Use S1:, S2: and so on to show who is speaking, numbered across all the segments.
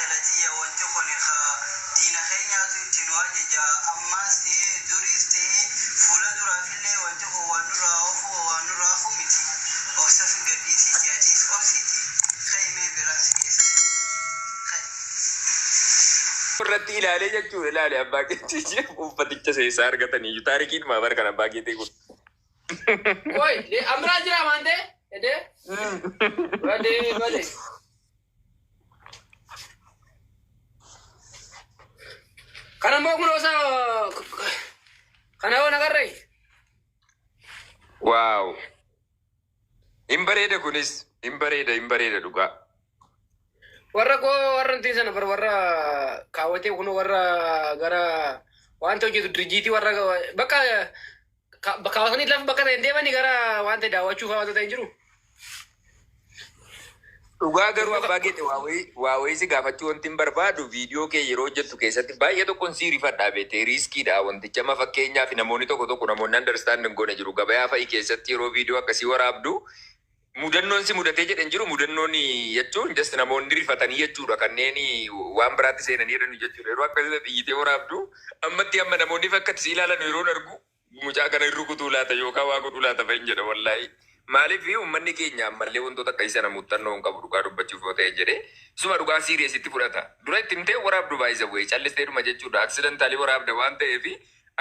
S1: Intala tiyya wanti kuni ka diina keenyaatu itti nu ajaja ammaas ta'ee duriis ta'ee fuula duraafillee wanti kun waan nurraa ofu waan nurraa hafu miti obsa fi gadhiisiiti atiis obsiiti ka'i mee biraan si geessa ka'i.
S2: Irratti ilaalee jechuudha ilaale abbaa keetii uffaticha seessaa argatanii taarikiin maa bara kan abbaa keetii kun.
S3: Oi, amraa jira waan ta'e? Edee? Badee badee. Kana immoo kun osa kana yoo nagarree?
S2: Waaw. Hin bareeda kunis hin bareeda, hin bareeda dhugaa.
S3: Warra koo warra intiin sana bar warra kaawwatee kun warra gara wanta hojjetu dirjiitii warra bakka kaawwatanii lafa bakka ta'e deemanii gara wanta daawwachuu fa'aa wanta ta'e hin jiru.
S2: Dhugaa garuu abbaa keeti waa wayii si gaafachuu wanti hin barbaadu, viidiyoo kee yeroo hojjettu keessatti baay'ee tokkoon sii rifadhaa beekte, riskiidha wanticha. Amma fakkeenyaaf namoonni tokko tokko, namoonni understand hin goone jiru, gabayaa fa'i keessatti yeroo viidiyoo akkasii waraabdu mudannoon si mudatee jedhan jiru. Mudannoon jechuun just namoonni rifatanii jechuudha, kanneen waan biraatti seenanii jedhan jechuudha. Yeroo akkasii xiyyitee waraabdu ammatti amma namoonni fakkaatti si ilaalan yeroon argu mucaa kana hin rukutuu laata yookaan waa godhuu laata fa'in jedha wallaahi. Maaliif uummanni keenya ammallee wantoota akkasii sana muuxannoo hin qabu dhugaa dubbachuuf yoo ta'e jedhee suma dhugaa seriousitti fudhata. Dura itti himtee waraabdu baay'isa wayii callistee dhuma jechuudha. Accidentally waraabda waan ta'eef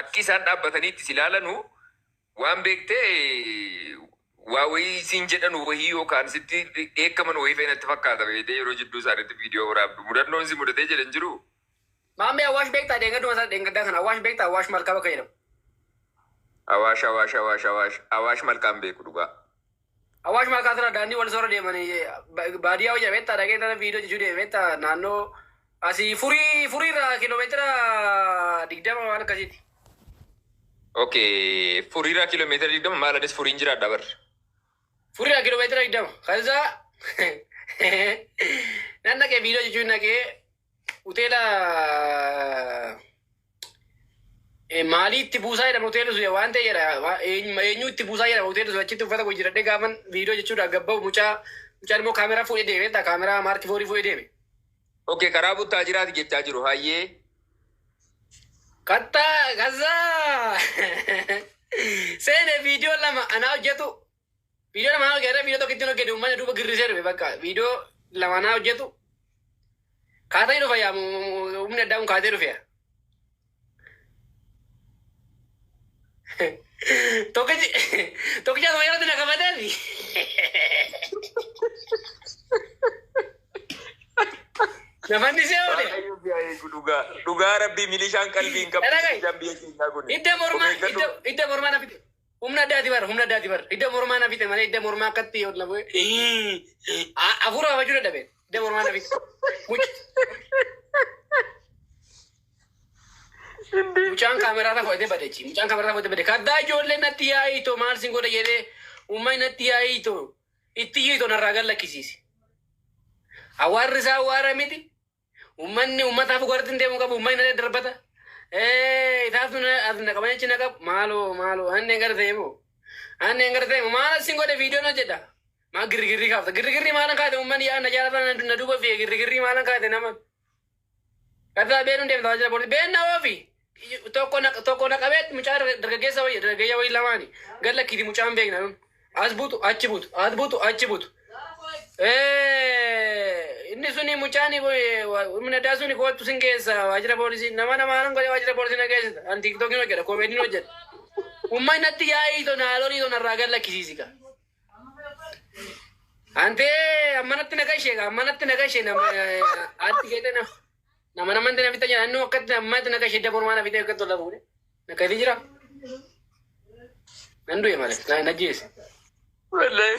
S2: akki isaan dhaabbatanii itti si ilaalanu waan beektee waa wayii siin jedhan wayii yookaan sitti dheekkaman wayii fe'in natti fakkaata beektee yeroo jidduu isaaniitti viidiyoo waraabdu. Mudannoon si mudatee jedhan jiru.
S3: Maammee, Awaash beektaa? Dheengadduma isaa dheengaddaa kana Awaash beektaa? Awaash Malkaa bakka jedhamu.
S2: Awaash, Awaash, Awaash, Awaash, Awaash Malkaan beeku dhugaa.
S3: Awaash Malkaa sana daandii wal soora deemanii baadiyyaa hojii beektaa? Dhaqee tana viidiyoo jechuu deeme beektaa? Naannoo asii Furii irraa kiiloomeetira 20 waan akkasiiti.
S2: Okay, Furiirraa kiiloomeetira 20 maal? Anis Furiin jiraadha bar.
S3: Furii irraa kiiloomeetira 20. Kansaa nan dhaqee viidiyoo jechuun dhaqee hoteela maalii itti buusaa jedhama hoteelli sun waan ta'e jedha, eenyu itti buusaa jedhama hoteelli sun. Achitti uffata koo jiradhee gaafan viidiyoo jechuudha gabba'u mucaan immoo kaameraa fuudhee deeme, kaameraa Mark IV fuudhee deeme.
S2: Okay, karaa buttaa jiraati jechaa jiru hayyee.
S3: Kattaa kazaa seene viidiyoo lama anaa hojjetu, viidiyoo lama anaa hojjetu, viidiyoo tokko ittiin hojjetu uummanni duuba girrisee dhufe. Bakka viidiyoo lama anaa hojjetu kaatanii dhufa yaa humni addaa kun kaatee dhufe yaa. Tokkichi tokkicha asuma yerootti na qabateefi. Nafanni see oole.
S2: Waaqayyo si haa eegu dhugaa. Dhugaa rabbii milishaan qalbii hin qabdu.
S3: Dhaga'i.
S2: Milishaan biyya keenyaa kun.
S3: Hidda mormaa
S2: Of eeggadhu.
S3: Hidda mormaa na fixe. Humna addaati bar, humna addaati bar. Hidda mormaa na fixe malee hidda mormaa akkatti ol na bu'e. Hafuura baafachuu dadhabe. Hidda mormaa na fixe. Mucaan kaameraa irra fudhatee bade achi. Mucaan kaameraa irra fudhatee bade. Kaddaa ijoollee natti yaa'iito maal sin godha jedhee uummanni natti yaa'iito itti iyyito narraa gad lakkisiise. Hawaarri isaa hawaara miti. Uummanni uummataaf dhugaatti hin deemu qabu. Uummanni na darbata. Itaaf as na qabanii achi na qabu. Maaloo maaloo anneen gara ta'e moo? Anneen gara ta'e moo? Maal sin godhe viidiyoon hojjedha. Maal girrigirrii kaafta? Girrigirrii maalan kaate? Uummanni yaa na jaalatan na duuba fi'e, girrigirrii maalan kaate nama? Kataa beenuun deemta waajjira poolisii. Been na oofi. Tokko na qabee mucaa dargaggeessa wayii dargaggeeyya wayii lamaani. Gad lakkiiti mucaan beekna nun. As butu achi butu, as butu achi butu. Inni suni mucaan humna addaa suni kootu sin geessa waajjira poolisii. Nama namaanan godhee waajjira poolisii na geessita. Ani TikTokiin hojjedha, koomediin hojjedha. Uummanni natti yaa'ii to naalolii to narraa gad lakkisiisi ka. Antee ammanatti na gashee ammanatti na gashee nama atti keete nama nama namatti na fixa jira, inni akkatti ammatti na gashee daborumaa na fixe akkatti tola fuudhe na gadi jira nan du'e malee na jeese.
S2: Wallahi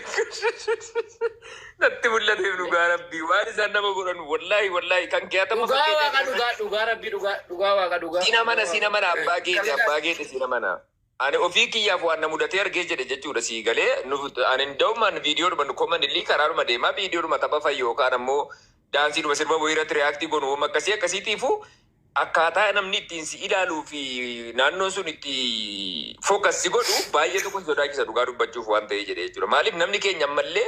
S2: natti mul'ateef dhugaa rabbii waan isaan nama godhan, wallahi wallahi kan keeyatamu.
S3: Dhugaa waaqa, dhugaa dhugaa rabbii, dhugaa dhugaa waaqa dhugaa.
S2: Sina mana, sina mana, abbaa keeti, abbaa keeti sina mana. Ani ofii kiyyaaf waan na mudatee argee jedhe jechuudha sii galee. Ani nda'umaan viidiyoodhuma nu commonly karaadhuma deemaa viidiyoodhuma tapha fa'i yookaan ammoo daansiidhuma sirba wayii irratti react goonu waan akkasii akkasiitiifu akkaataa namni ittiin si ilaaluu fi naannoon sun itti focus si godhu baay'ee tokko si sodaachisa dhugaa dubbachuuf waan ta'ee jedhe jechuudha. Maaliif namni keenya ammallee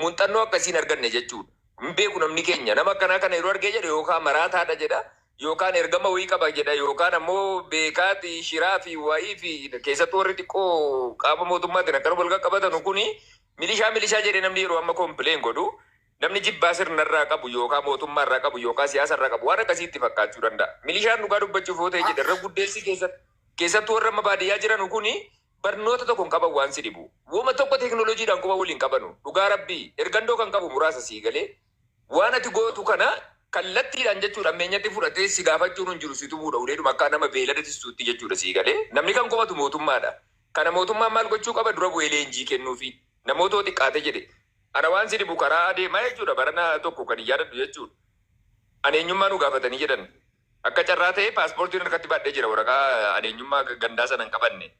S2: muuxannoo akkasii hin arganne jechuudha. Hin beeku namni keenya nama akkanaa kana yeroo argee jedhu yookaan maraataadha jedha, yookaan ergama wayii qaba jedha, yookaan ammoo beekaati shiraa fi waayii fi keessattuu warri xiqqoo qaama mootummaatiin akkana wal qaqqabatan kuni milishaa milishaa jedhee namni yeroo amma complain godhu, namni jibbaa sirnarraa qabu yookaan mootummaarraa qabu yookaan siyaasarraa qabu waan akkasiitti fakkaachuu danda'a. Milishaan dhugaa dubbachuuf yoo ta'e jedhe irra guddeessi keessatti keessattuu warra amma baadiyyaa jiran kuni barnoota tokko hin qaban waan si dhibu. Woma tokko teekinooloojiidhaan quba waliin qabanu. Dhugaa rabbii ergandoo kan qabu muraasa sii galee waan ati gootu kana kallattiidhaan jechuudha ammeenyatti fudhatee si gaafachuun hin jiru, si tumuudha uleedhuma akka nama beelada tissuutti jechuudha sii galee. Namni kan qubatu mootummaadha. Kana mootummaan maal gochuu qaba? Dura bu'ee leenjii kennuufi namoota xiqqaate jedhe. Ana waan si dhibu karaa adeemaa jechuudha barana tokko kan hin yaadadhu jechuudha. Ani eenyummaa nu gaafatanii jedhan. Akka carraa ta'ee paaspoortiin harkatti baadhee jira, waraqaa ani eenyummaa gandaa sana hin qabanne.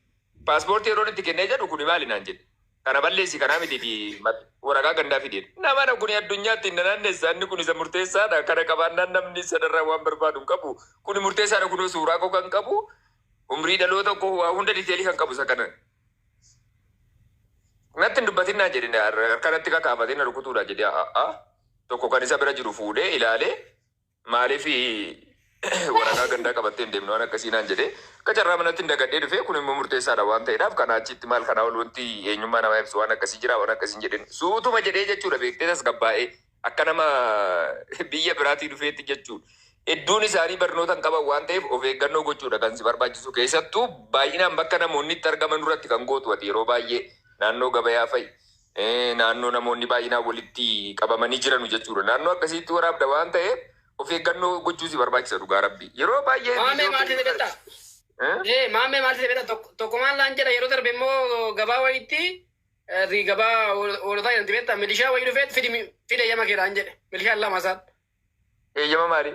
S2: Paaspoortii yeroon itti kennee jedhu kuni maali naan jedhe. Kana balleessi, kanaa miti, waraqaa gandaa fideen. Nama na kuni addunyaatti hin naanneessa, inni kun isa murteessaadha. Kana qabaannaan namni sadarraa waan barbaadu hin qabu. Kuni murteessaadha, kunoo suuraa koo kan qabu. Umrii dhaloota koo waa hunda detail kan qabu isa kana. Natti hin dubbatin naan jedhe, harka natti kakaafatee na rukutuudha jedhee a'a. Tokko kan isa bira jiru fuudhee ilaalee, maaliif waraqaa gandaa qabattee hin deemne waan akkasii naan jedhee, akka carraa manatti hin dagadhee dhufee, kun immoo murteessaadha waan ta'eedhaaf kana achitti maal kanaa ol wanti eenyummaa namaa ibsu waan akkasii jira waan akkasii hin jedhin suutuma jedhee jechuudha beektee tasgabbaa'ee akka nama biyya biraatii dhufeetti jechuudha. Hedduun isaanii barnoota hin qaban waan ta'eef of eeggannoo gochuudha kan si barbaachisu, keessattuu baay'inaan bakka namoonni itti argaman irratti kan gootu ati yeroo baay'ee naannoo gabayaa fa'i. Naannoo namoonni baay'inaan walitti qabamanii jiranu jechuudha. Naannoo akkasiitti waraabda waan ta'eef of eeggannoo gochuu si barbaachisa dhugaa rabbi. Yeroo baay'ee
S3: Maamee
S2: viidiyoo
S3: maal ta'e beektaa?
S2: Eh?
S3: Maamee maal ta'e beektaa? Tokko maal naan jedha, yeroo darbe immoo gabaa wayiitti, gabaa hoolotaa jedhamti beektaa, milishaa wayii dhufee fidi fide eeyyama keedhaan jedhe, milishaan lama isaan.
S2: Eeyyama maali?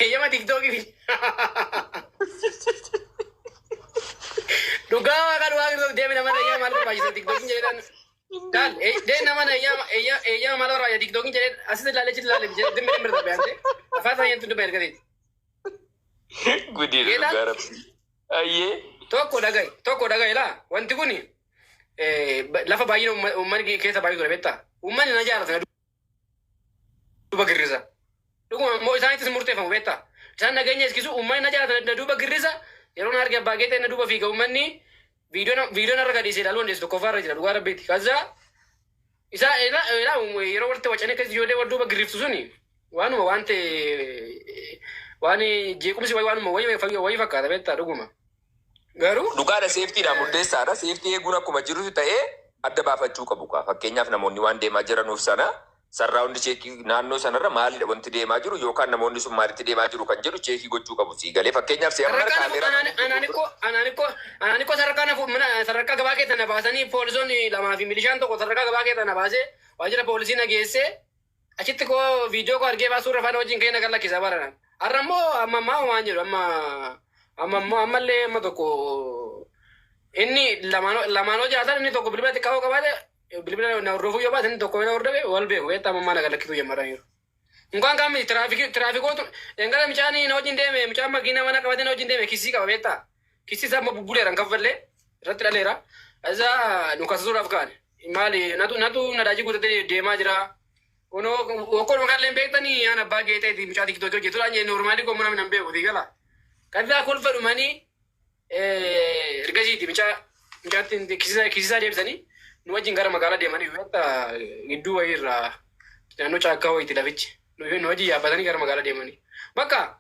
S3: Eeyyama TikTokii fidi. Dhugaa waaqa dhugaa TikTok deemi nama eeyyama maal barbaachisa TikTokiin jedheen. Daal dee nama eeyyama maal barbaachisa TikTokiin jedheen, asitti ilaalee achitti ilaalee jedhee dimmi dimmi darbe ante afaan isaa yentu dubba ergateeti.
S2: Gudii
S3: Geedhaan
S2: dhugaa rabbi. Ayyee.
S3: Tokko dhaga'i, tokko dhaga'i laa, wanti kun lafa baay'ina uummanni keessa baay'ee ture beektaa, uummanni na jaalata, na duuba girrisa. Dhuguma immoo isaanittis murteeffamu beektaa, isaan nageenya eegsisu, uummanni na jaalata, na duuba girrisa. Yeroo na arge abbaa geexee na duuba fiiga uummanni. Viidiyoon har'a gadhiisee ilaaluu dandeessu, tokkoffaa irra jira dhugaa rabbiiti. Kaza isaa ilaa yeroo walitti wacanii akkas ijoollee wal duuba girriftu suni waanuma waan ta'e, waan jeequmsi wayii waanuma wayii wayii fakkaata beektaa dhuguma. Garuu
S2: Dhugaadha, safetydha, murteessaadha. Safety eeguun akkuma jirutti ta'ee adda baafachuu qabu kaa. Fakkeenyaaf namoonni waan deemaa jiranuuf sana surround check, naannoo sanarra maalidha wanti deemaa jiru yookaan namoonni sun maalitti deemaa jiru kan jedhu check gochuu qabu sii galee. Fakkeenyaaf si amma
S3: Sadarkaa
S2: kaameeraa
S3: anaanikoo sadarkaa na mana sadarkaa gabaa keessa na baasanii, poolisoonni lamaa fi milishaan tokko sadarkaa gabaa keessa na baasee waajjira poolisii na geessee, achitti koo viidiyoo koo argee baasuu irra faana wajjin ka'ee na gad lakkisa baranan. Har'a immoo amma ammaa waan jedhu amma amma ammoo ammallee amma tokko inni lamaanoo jiraatan, inni tokko bilbila xiqqaa yoo qabaate, bilbila na hordofuu yoo baate, inni tokko na hordofe wal beeku beektaa, amma ammaa na gad lakkisuu jammaraniiru. Inkaan kaan miti, tiraafikoota dhengala mucaan na wajjin deeme, mucaan makiina mana qabatee na wajjin deeme kisii qaba beektaa. Kisii isaa amma bubbuleera, hin kaffallee irratti dhaleera. Isa nu kasasuudhaaf kaane. Maali natu nadaajii guutatee deemaa jira. Kunoo okkoluma kanallee hin beektanii, aan abbaa geexeeti, mucaa TikTokii hojjetudha jee, normal gommuu namni hin beeku gala. Kazaa kolfa dhumanii ergasiiti mucaa mucaatti kisisaa deebisanii nu wajjin gara magaalaa deemanii beektaa, gidduu wayii irraa naannoo caakkaa wayiiti lafichi. Nu wajjin yaabbatanii gara magaalaa deemanii. Bakka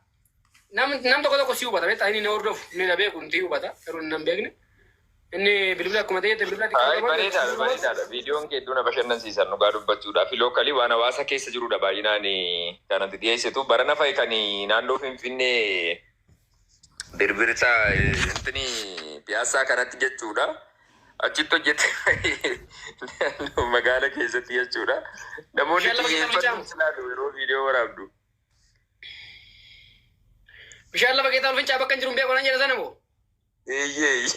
S3: nam tokko tokko si hubata beektaa, inni na hordofu, inni na beeku nuti hubata, garuu inni na hin beekne. Inni bilbila akkuma ta'e bilbila xiqqaa
S2: Ay,
S3: qabaate.
S2: Bareedaadha, bareedaadha. Viidiyoon kee hedduu na bashannansiisan dhugaa dubbachuudhaaf. Local waan hawaasa keessa jirudha baay'inaan kan ati dhiyeessitu. Barana fa'i kan naannoo Finfinnee birbirsa intini Piyaassaa kanatti jechuudha. Achitti hojjete naannoo magaala keessatti jechuudha. Namoonni
S3: Bishaan lafa keessa
S2: xiyyeeffannoo
S3: fincaa'u.
S2: si ilaalu yeroo viidiyoo waraabdu.
S3: Bishaan lafa keessaa ol fincaa'u bakka hin jiru hin beeku naan jedha sana moo?
S2: Eeyyee.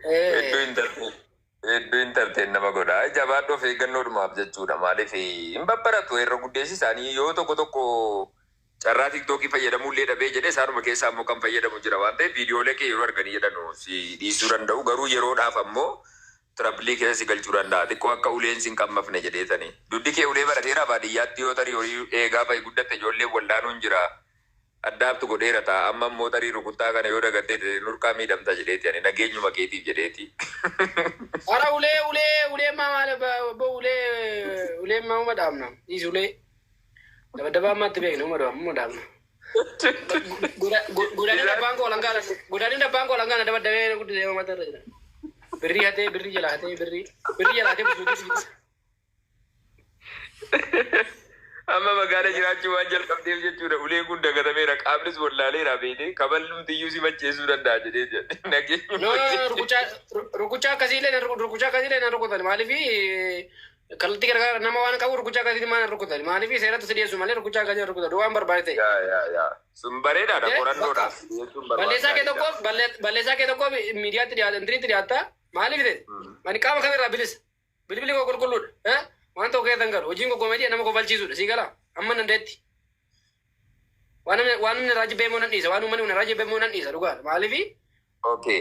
S2: Hedduu entertain. Hedduu entertain nama godha. Jabaadhu, of eeggannoodhumaaf jechuudha. Maaliif hin babbaratu irra guddeessi isaanii yoo tokko tokko carraa TikTokii fayyadamuullee dhabee jedhee, isaanuma keessaa immoo kan fayyadamu jira waan ta'eef viidiyoolee kee yeroo arganii jedhan si dhiisuu danda'u. Garuu yeroodhaaf ammoo Trouble keessa si galchuu danda'a. Xiqqoo akka uleen si hin qammafne jedheetani. Duddi kee ulee barateera baadiyyaatti yoo tarii horii eegaa fa'i guddatte ijoolleen wallaanuun jira. Addaabtu godheera ta'a. Amma immoo tarii rukuttaa kana yoo dagattee nurkaa miidhamta jedheeti ani nageenyuma keetiif jedheeti.
S3: Ara ulee ulee ulee maa maal bo ulee ulee maa uma dhaabna. Dhiisi ulee. Dabadabaa ammaatti beekna uma dhaabna uma dhaabna. Godaanni dabbaan koo langaa godaanni dabbaan koo langaa dabadabee guddisee mata irra jira. Birrii hatee birrii jala hatee birrii birrii jala hatee busuutii.
S2: Amma magaala jiraachuu waan jalqabdeef jechuudha. Uleen kun dagatameera. Qaamnis wallaaleera beekee kaballumti iyyuu si macheessuu danda'a jedhee jedhe. Nageenyuma.
S3: No, no, rukuchaa rukuchaa akkasiillee rukuchaa akkasiillee na rukutan. Maaliif kallattii gargaara nama waan qabu rukuchaa akkasiitti maal rukutan? Maaliif seeratti si dhiyeessu malee rukuchaa akkasii rukutan waan barbaade ta'e.
S2: Yaa yaa yaa. Sun bareedaadha qorannoodhaaf. Dhiyeessuun
S3: Balleessaa kee
S2: barbaachisaadha.
S3: Tokkoof balleessaa kee tokkoof miidiyaatti dhiyaata intinitti dhiyaatta. Maaliif ta'e? Ani qaama kamirraa bilisa. Bilbilli koo qulqulluudha. Waan tokko keessan galu hojiin koo koomedii nama kofalchiisuudha. Sii gala amma dandeetti. Waan namni irraa jibbee immoo nan dhiisa. Waan uummanni irraa jibbee immoo nan dhiisa dhugaadha. Maaliif?
S2: Okay.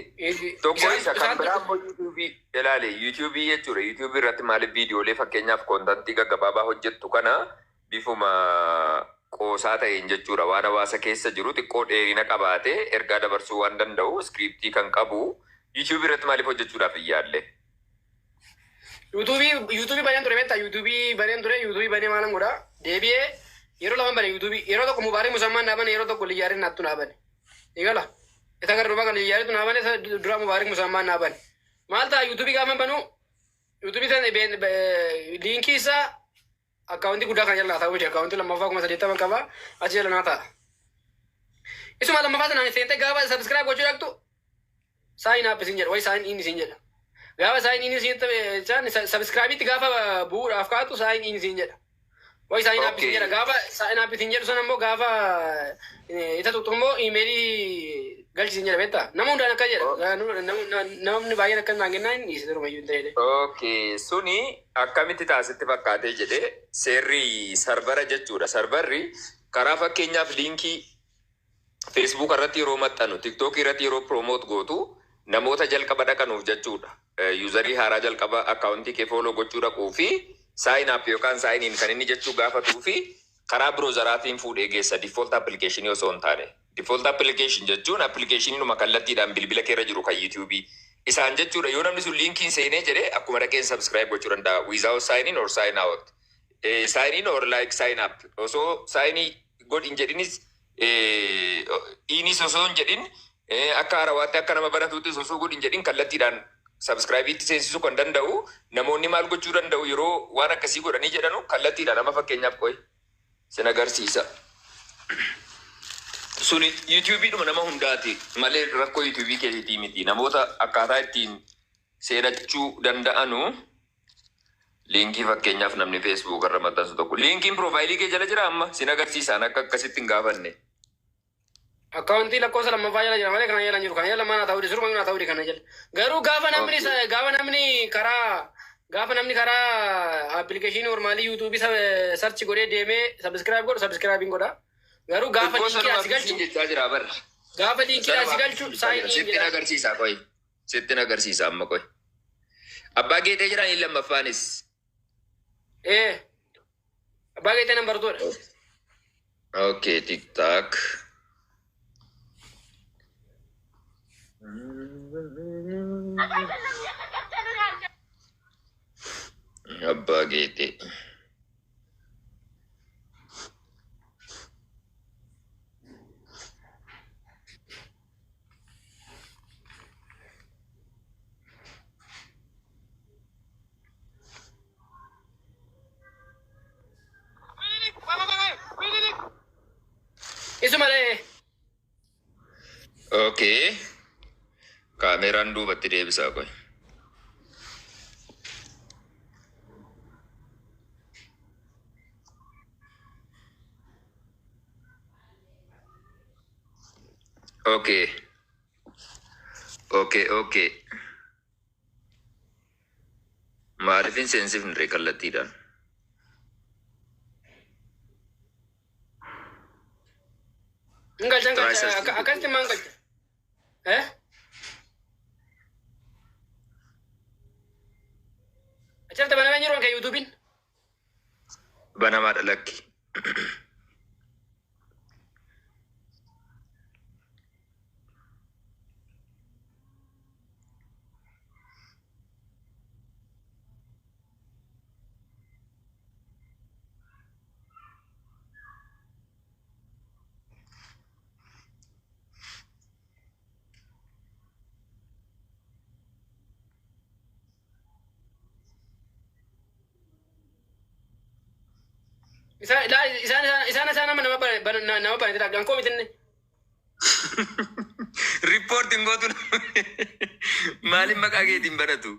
S2: Tokko isa kan biraa immoo YouTubeii ilaali. YouTubeii jechuudha. YouTubeii irratti maaliif viidiyoolee fakkeenyaaf contentii gaggabaabaa hojjettu kana bifuma qoosaa ta'een jechuudha. Waan hawaasa keessa jiru xiqqoo dheerina qabaatee ergaa dabarsuu waan danda'u scriptii kan qabu YouTubeii irratti maaliif hojjechuudhaaf hin yaalle?
S3: YouTubeii baneen ture beektaa? YouTubeii baneen ture. YouTubeii banee maalan godhaa? Deebi'ee yeroo lama bane YouTubeii. Yeroo tokko Mubaarik Musammaan naa bane, yeroo tokko Liyyaariin naattu naa bane. Eegala. Isa gara duubaa kan Liyyaariitu naa bane, isa dura Mubaarik Musammaan naa bane. Maal ta'a, YouTubeii gaafa banuu YouTubeii sana linkii isaa accountii guddaa kan jala naa ta'u miti. Accountii lammaffaa 80,000 qaba, achi jala naa ta'a. Isuma lammaffaa sanaan seentee gaafa subscribe gochuu dhaqxu sign up isin jedha wayi sign in isin jedha. Gaafa sign in isin subscribeitti gaafa bu'uudhaaf kaatu sign in isin jedha. Wayi sign up isin jedha. Gaafa sign up isin jedhu sana immoo gaafa isa tuqxu immoo emailii galchi isin jedha beektaa. Nama hundaan akka jedha. Namni baay'een akka naan kennaa hin dhiise durumayyuu hin ta'e.
S2: Okay. Suni akkamitti taasitti fakkaatee jedhee seerri servera jechuudha. Serverri karaa fakkeenyaaf linkii Facebook irratti yeroo maxxanu, TikTok irratti yeroo promote gootu namoota jalqaba dhaqanuuf jechuudha. Userii haaraa jalqaba accountii kee follow gochuu dhaquu fi sign up yookaan sign in kan inni jechuu gaafatuu fi karaa browseraatiin fuudhee geessa default application osoo hin taane. Default application jechuun applicationinuma kallattiidhaan bilbila keerra jiru kan YouTube. Isaan jechuudha yoo namni sun linkiin seenee jedhee akkuma dhaqeen subscribe gochuu danda'a without sign in or sign out. Sign in or like sign up. Osoo sign godhin jedhinis inis osoo hin jedhin akka haarawaatti akka nama baratuuttis osoo godhin jedhin kallattiidhaan subscribe-itti seensisuu kan danda'u. Namoonni maal gochuu danda'u yeroo waan akkasii godhanii jedhanu kallattiidhaan nama fakkeenyaaf qoy sin agarsiisa. Suni YouTubeidhuma nama hundaati malee rakkoo YouTubeii keetiitii miti. Namoota akkaataa ittiin seenachuu danda'anu linkii fakkeenyaaf namni Facebook irra maxxansu tokko linkiin profileii kee jala jira amma sin agarsiisaan akka akkasitti hin gaafanne.
S3: Accountii lakkoofsa lammaffaa jala jira malee kana jala hin jiru. Kana jala maa ta'uu surma naa ta'uu kana jala. Garuu gaafa namni gaafa namni karaa applicationii normalii YouTubeii search godhee deemee subscribe godhu subscribeiin godha. Garuu gaafa
S2: Xiqqoo
S3: linkii
S2: sanumaaf
S3: asii galchu
S2: isin jechaa jira barra.
S3: Gaafa linkii asii galchu sign in
S2: Sittin
S3: jedha.
S2: Agarsiisa qoy. Sittin agarsiisa amma qoy. Abbaa Geexee jiranii lammaffaanis.
S3: Ee. Abbaa Geexee nan bartuudha.
S2: Okay, TikTok. Abbaa Geexee.
S3: Isuma lee.
S2: Okay. Kaameraan duubatti deebisaa qoy. Okay. Maaliif hin seensifne ree kallattiidhaan?
S3: Hin galcha hin
S2: Try
S3: galcha
S2: search.
S3: Akkasitti maan galcha? Eh? Isaan isaan isaan isaan nama nama nama banate kan koo mitinne.
S2: Riippoortiin gootu maaliin maqaa keetiin banatu?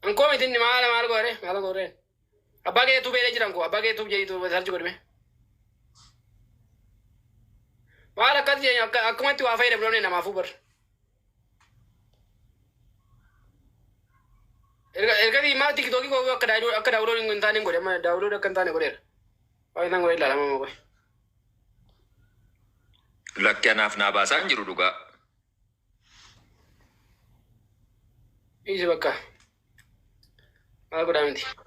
S3: An koo mitinne, maala maal goore maal goore. Abbaa kee tuubee jiran koo, abbaa kee tuub jedhi search godhime. Maal akkas jedhan, akkumatti waa fayyadamu namaafuu bar. Erga maal TikTokii koo akka download hin taane godhe, amma download akka hin taane godheera. Waa isaan godhe ilaalama moo qoy.
S2: Lakki, anaaf naa baasaa hin jiru dhugaa.
S3: Dhiisi bakka. Maal godhaa miti.